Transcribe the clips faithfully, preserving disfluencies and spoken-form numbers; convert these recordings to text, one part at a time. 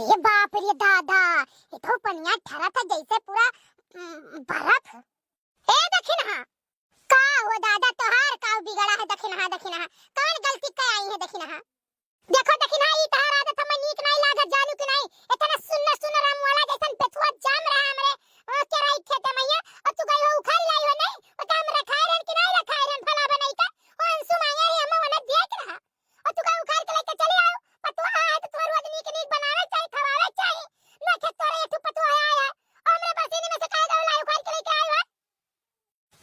ए बाप रे दादा, ये तो पनिया ठरत है जैसे पूरा, उम, बर्फ। ए दखिनहा, का हो दादा, तोहार का बिगड़ा है दखिनहा, दखिनहा? कौन गलती कर आई है दखिनहा? देखो दखिनहा, ई तोहार आदत हमें नीक नहीं लागत, जानू कि नहीं? इतना सुन्नर सुन्नर अमवाला जैसन बेथुआ जाम रहा हमरे, अ, केराई खेते में ये, और तू गई हो उखाड़ लाई हो नहीं? वो तो हम रखाए रहन कि नहीं रखाए रहन, भला बनाई का? वो अंशु मांगे रही, हमें वने देख रहा। और तू का उखाड़ के लेके चली आओ? पतोह है तो तोहर रोज नीक नीक बनावे चाही, खवावे चाही। ना खेत तोरे एक ठो पतोह आया है। और हमरे बरसीनी में से काहे का लाई उखाड़ के लेके आयो है?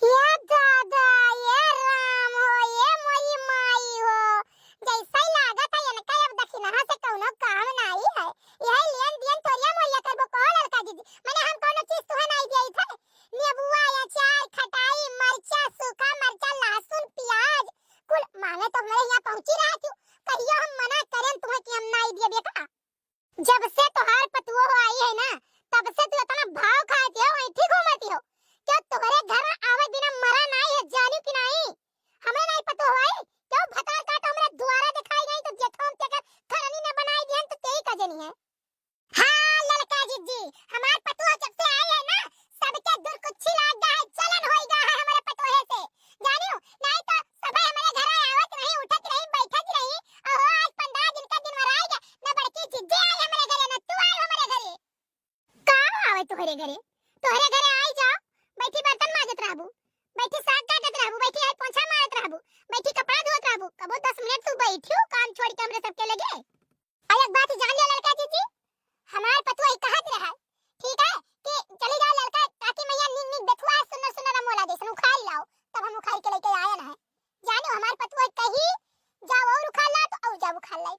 ये दादा, ये राम हो, ये मोरी माई हो। जैसे ही लागत है इनका अब दखिनहा से कौनो काम नहीं है। यही लेन देन तोरिया मोरिया करबो कहो ललका दीदी। मने हम कौनो चीज तुहे नहीं दिया थे। नेबुआ, अचार, खटाई, मरचा, सूखा मरचा, लहसुन, प्याज, कुल मांगे तो हमरे यहाँ पहुँची रहा क्यों? कहियो हम मना करें तुम्हें कि हम नहीं दिए बेटा। जब से तोहार पतुओ हो आई है ना, तब से तू इतना भाव खाती हो, ऐठी घूमती हो। क्यों तोहरे घर आवे बिना मरा नहीं है, जानी कि नहीं? हमें नहीं पता हो आई? क्यों भतार काट हमरा द्वारा दिखाई गई तो जेठो हम तेकर खरनी न बनाई दिहन तो तेई का जनी है। हाँ, ललका जिज्जी, हमार पतुआ जब से आई है ना, सबके दुर्कुच्छी लाग गा है, जलन होई गा है हमरे पतोहे से। जानियो, नहीं तो सबे हमरे घरे आवत रही, उठत रही, बैठत रही। अहो, आज पंद्रह दिन का दिन मराई गया, न बड़की जिज्जी आई हमरे घरे, न तू आई हमरे घरे। का आवे तोहरे घरे? तोहरे घरे आई जाओ, बैठी बर्तन माजत रहबू, बैठी साग काटत रहबू, बैठी आई पोछा मारत रहबू, बैठी कपड़ा धोत रहबू। कबो दस मिनट तू बैठियो काम छोड़ के हमरे सबके लगे। और एक बात जान लिया ललका जिज्जी, हमार पतुआ ही कहत रहा, ठीक है, कि चली जाओ ललका काकी मैया नीक नीक बेथुआ सुन्नर सुन्नर अमोला जैसन उखाड़ लाओ, तब हम उखाड़ के लेके आयन है। जानो हमार पतुआ कही जाओ और उखाड़ ला तो और जाओ उखाड़ लाई।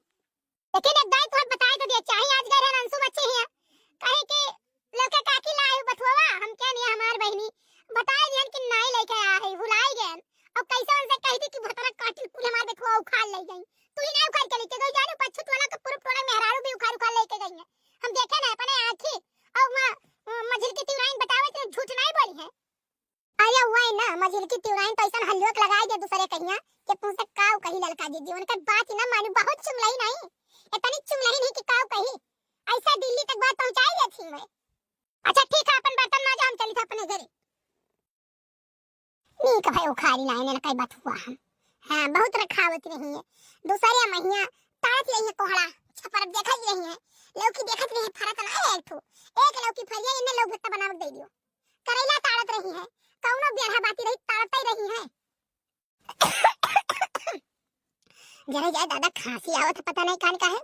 लेकिन एक दाई तोहर बताए तो दिया, चाहे आज गए रहन अंशु बच्चे हिया, कहे कि ललका काकी लाए हो बथुआ, हम क्या नहीं हमार बहिनी बताए दियन कि नाई लेके आ है, भुलाई गयन। अब कैसे उनसे कह दी कि भतरा काटिल पूरे हमार बथुआ उखाड़ ले गई। तू ही ना उखाड़ के लेके गई, जाने पछुत वाला के पूरे टोला मेहरारू भी उखाड़ उखाड़ लेके गई है। हम देखे ना अपने आँखी। और वहाँ, अ, मझिल की तिवराइन बतावे तो झूठ नहीं बोली है। अरे वही ना, मझिल की तिवराइन तो ऐसा हल्लुक लगाई दे दूसरे कहिया कि तुमसे काव कही ललका दीदी, उनके बात ही ना मानी, बहुत चुगलई नहीं, इतनी चुगलई नहीं कि काव कही, ऐसा दिल्ली तक बात पहुँचाई देती मैं। अच्छा ठीक है, अपन बर्तन माजा, हम चली था अपने घरे। नीक भाई उखाड़ी लाइन इनका ही बथुआ हम। हाँ, बहुत रखावत रही है। दूसरे महिया ताड़त रही है कोहड़ा, छपर देखत रही है। लौकी देखत रही है, फरत ना है एक ठो। एक लौकी फरिया इन्हें लौकी भत्ता बनावत दे दियो। करैला ताड़त रही है। कौनो बेरहा बाती रही, ताड़त ही रही है। जरा जाए दादा, खांसी आवत है, पता नहीं कान का है।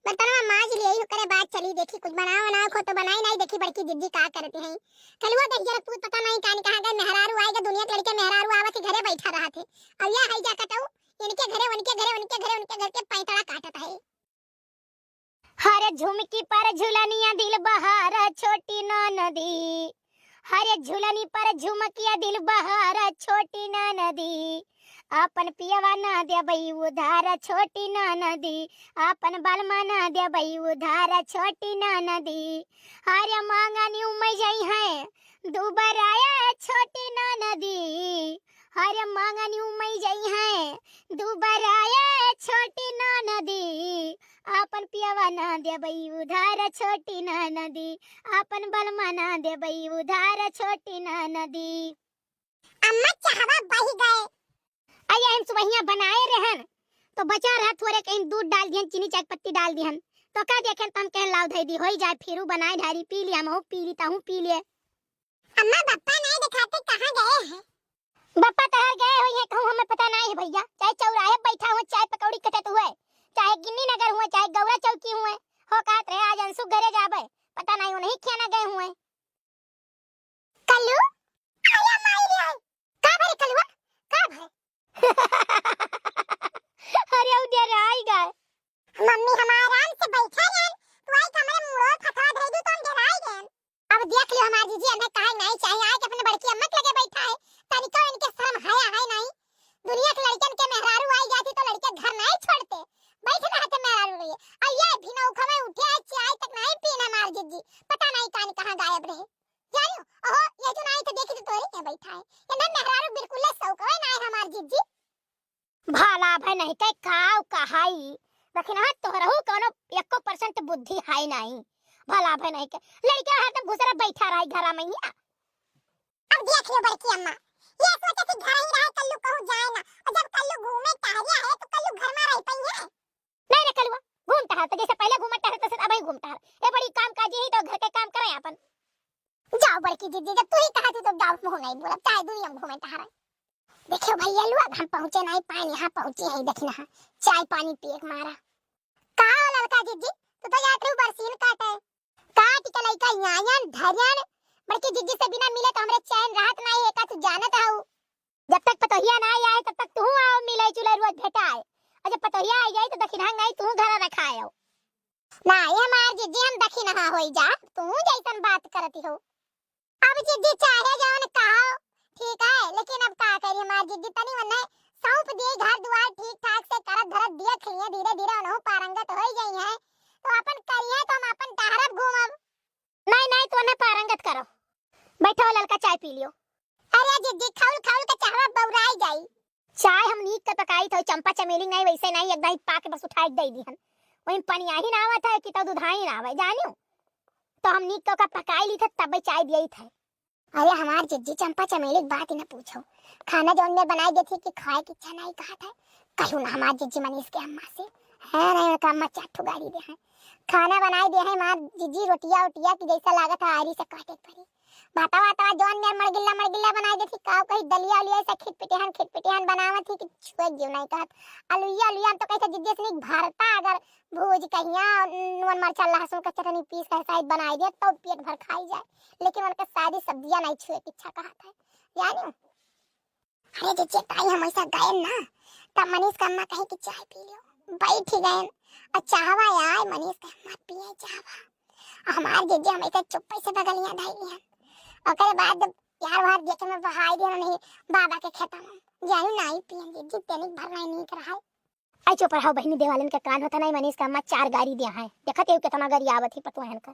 बर्तनवा माज लिए ही, ओकरे बाद चली देखी, कुछ बनाओ बनाओ खो तो बनाई नहीं, देखी बड़की जिज्जी का करती हैं। कलुआ देख जरा पूत, पता नहीं कान कहाँ गए, मेहरारू आएगा, दुनिया के लड़के मेहरारू आवा के घरे बैठा रहा थे। अब यह है जा कटऊ, इनके घरे, उनके घरे, उनके घरे, उनके घर के पैंतड़ा काटत है। हरे झुमकी पर झुलनिया दिल बहार छोटी ननदी, हरे झुलनी पर झुमकिया दिल बहार छोटी ननदी, आपन पियवा ना देबई उधार छोटी ननदी, आपन बलमा ना देबई उधार छोटी ननदी। हरे मांगनी उमई जई है दुबराया छोटी ननदी, हरे मांगनी उमई जई है दुबराया छोटी ननदी, आपन पियवा ना देबई उधार छोटी ननदी, आपन बलमा ना देबई उधार छोटी ननदी। अम्मा, चाहवा बही गए। अये हम सुबहिया बनाए रहन, तो बचा रहा थोरे, कहीं दूध डाल दिहन, चीनी चाय पत्ती डाल दिहन, तो का देखेन तो हम कहन लाव धई दी, होई जाए, फिरू बनाए ढारी, पी लिया, हमहू पी ली, तहू पी लिए। अम्मा, बप्पा नहीं दिखाते, कहाँ गए हैं? बप्पा तहार गए होई हैं कहूँ, हमें पता नहीं है भैया, चाहे चौराहे बैठा हुए, चाय पकौड़ी कटत हुए, चाहे गिन्नी नगर हुए, चाहे गौरा चौकी हुए, हो कहत रहे आज अंशु घरे जाबे, पता नहीं उन्हीं खियाना गए हुए। कल्लू, आया माई रे, का भरे कलुआ, का भरे? अरे उ डेराई गए। मम्मी हमार आराम से बैठा रहन, तू आई के हमरे मुड़ो फथवा धई दू तो हम डेराई गए। अब देख लियो हमार जीजी, हमें काहे नहीं चाहिए, आए के अपने बड़की अम्मा के लगे बैठा है, तनिको इनके शर्म हया है नहीं। दुनिया के लड़कन के मेहरारू आई जाती तो लड़के घर नहीं छोड़ते, बैठ रहते मेहरारू रहिए। अब ये भी नौखा में उठे है, चाय तक नहीं पीना हमार जीजी, पता नहीं कान कहाँ गायब रहे। जानियो, ओहो, ये जो नहीं तो देखी तो तोरी के बैठा है, इन्हें मेहरारू बिल्कुल ले सौकवे नहीं हमार जीजी। भला भाई नहीं कहे काव कहाई, लेकिन हाँ तोहरहू कोनो एको percent बुद्धि है नहीं, भला भय नहीं के। लड़के हरदम घुसरा बैठा रही घरा में हिया। अब देख लियो बड़की अम्मा, ये सोचे कि घर ही रहे, कल्लू कहूँ जाए ना, और जब कल्लू घूमे टहरिया है तो कल्लू घर में रह पई है। नहीं रे कलुआ, घूम टहर तो जैसे पहले घूमत टहरे तैसे अबही घूम टहर। ए बड़ी काम काजी ही तो घर के काम करे अपन। जाओ बड़की जिज्जी, जब तू ही कहा तू तो जाओ, मुँह नहीं बोला, चाय दूरी हम घूमे टहरे। देखियो भैया लोग, हम पहुँचे नहीं पाए, यहाँ पहुँचे हैं, देखी ना, चाय पानी पिए के मारा। का हो ललका जिज्जी, तू तो जात रहू बरसीन काटे। काट के लइका यायन धरियन, बड़की जिज्जी से बिना मिले तो हमरे चैन रहत नहीं है, का तू जानत हऊ? जब तक पतोहिया ना आए तब तक तू आओ मिले चुले रोज भेटाए, और जब पतोहिया आ जाए तो दखिनहा नहीं तू घर रखाए हो। ना ये हमार जिज्जी हम दखिनहा होई जा, तू जैसन बात करती हो। अब जिज्जी चाहे जौन कहो, ठीक है, लेकिन अब का करी, हमार जिज्जी तनी उन्हें सौंप दिए घर दुआर ठीक ठाक से करत धरत देख लिए, धीरे धीरे उन्हों पारंगत हो गई हैं, तो अपन करिए तो हम अपन टहरब घूमब। नहीं नहीं, तू उन्हें पारंगत करो, बैठो ललका चाय पी लियो। अरे जिज्जी, खौल खौल के चाहवा बौराई जाई। चाय हम नीक के पकाई थे, चंपा चमेली नहीं, वैसे नहीं, एकदम ही पाके बस उठाए के दे दिहन। वही पनिया ही ना आवत है कि तो दुधाई ना आवे, जानियो। तो हम नीक के ओका पकाई ली थे, तब चाय दिए थे। अरे हमार जिज्जी चंपा चमेली के बात ही ना पूछो। खाना जौन में बनाई देती कि खाए की इच्छा नहीं कहत है। कहू ना हमार जिज्जी मनीष के अम्मा से। है नहीं, उनका अम्मा चार ठो गारी दे हैं। खाना बनाई दे हैं हमार जिज्जी, रोटिया उटिया की जैसा लागत है आरी से काटे के पड़ी। भाता वाता जौन में मड़गिल्ला मड़गिल्ला बनाई देती, का कही दलिया उलिया ऐसा खिटपिटिहन खिटपिटिहन बनावत ही कि छुए जीव नहीं कहत। अलुइया अलुइया हम तो कहते जिज्जी से नीक भरता अगर भूज कहिया नून मरचा लहसुन का चटनी पीस के साइड बनाई दे तो पेट भर खाई जाए, लेकिन उनके सादी सब्जियां नहीं छुए की इच्छा कहत है, जानियो। अरे जिज्जी ताई हम ऐसा गए ना, तब मनीष का अम्मा कहे कि चाय पी लियो, बैठ ही गए। और चाहवा आए मनीष का अम्मा पिए चाहवा, और हमार जिज्जी हम ऐसे चुप्पे से बगलियां धई लिहन। ओकरे बाद जब यार वार देखे में बहाई दिया नहीं बाबा के खेता में, जानू नहीं पियन जिज्जी, तनिक भर नहीं नीक रहा। आई चुप रहो बहिनी, देवालन के कान होता नहीं, मनीष का अम्मा चार गारी दिया है, देखत हो कितना गारी आवत ही पतोहन का।